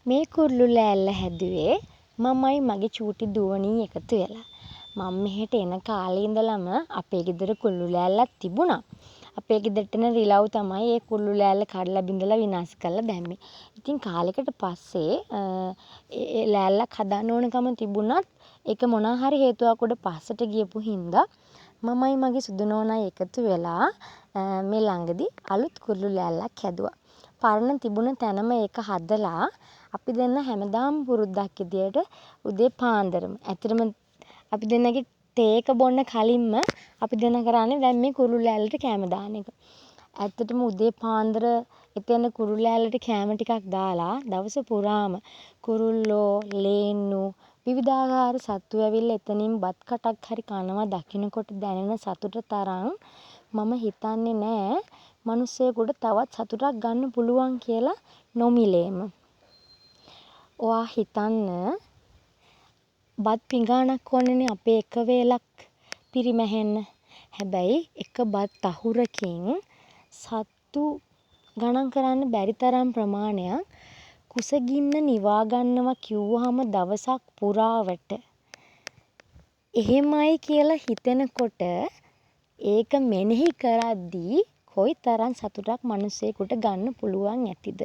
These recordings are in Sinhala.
මේ කුරුළු ලෑල්ල හැදුවේ මමයි මගේ චූටි දුවනියි එකතු වෙලා. මං මෙහෙට එන කාලේ ඉඳලම අපේ ගෙදර කුරුළු ලෑල්ලක් තිබුණා. අපේ ගෙදරට එන රිලව් තමයි ඒ කුරුළු ලෑල්ල කඩලා බිඳලා විනාශ කරලා දැම්මේ. ඉතින් කාලෙකට පස්සේ ඒ ලෑල්ලක් හදන්න ඕනකම තිබුණත් ඒක මොනවා හරි හේතුවක් උඩ පස්සට ගියපු හින්දා මමයි මගේ සුදු නෝනයි එකතු වෙලා මේ ළඟදි අලුත් කුරුළු ලෑල්ලක් හැදුවා. පරණ තිබුණ තැනම ඒක හදලා අපි දෙන්න හැමදාම පුරුද්දක් විදියට උදේ පාන්දරම, ඇත්තටම අපි දෙන්නගේ තේ එක බොන්න කලින්ම අපි දෙන්න කරන්නේ දැන් මේ කුරුළු ලෑල්ලට කෑම දාන එක. ඇත්තටම උදේ පාන්දර එතන කුරුළු ලෑල්ලට කෑම ටිකක් දාලා දවස පුරාම කුරුල්ලෝ, ලේන්නු, විවිධාකාර සත්තු ඇවිල්ලා එතනින් බත් කටක් හරි කනවා දකිනකොට දැනෙන සතුට තරම් මම හිතන්නේ නෑ මනුස්සයෙකුට තවත් සතුටක් ගන්න පුළුවන් කියලා නොමිලේම. ඔයා හිතන්න, බත් පිඟානක් ඕනෙනේ අපේ එක වේලක් පිරිමැහෙන්න. හැබැයි එක බත් තහුරකින් සත්තු ගණන් කරන්න බැරි තරම් ප්‍රමාණයක් කුසගින්න නිවා ගන්නවා කිව්වහම දවසක් පුරාවට එහෙමයි කියලා හිතෙනකොට, ඒක මෙනෙහි කරද්දී කොයි තරම් සතුටක් මනුස්සයෙකුට ගන්න පුළුවන් ඇතිද?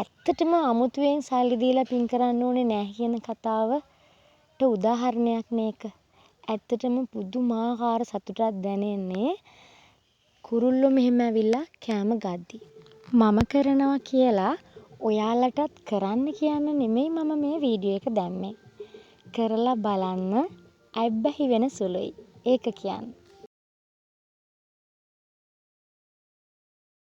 ඇත්තටම අමුතුවෙන් සල්ලි දීලා පින් කරන්න ඕනේ නෑ කියන කතාවට උදාහරණයක් නේ ඒක. ඇත්තටම පුදුමාකාර සතුටක් දැනෙන්නේ කුරුල්ලෝ මෙහෙම ඇවිල්ලා කෑම ගද්දි. මම කරනවා කියලා ඔයාලටත් කරන්න කියන්න නෙමෙයි මම මේ වීඩියෝ එක දැම්මේ. කරලා බලන්න ඇබ්බැහි වෙන සුළුයි. ඒක කියන්න.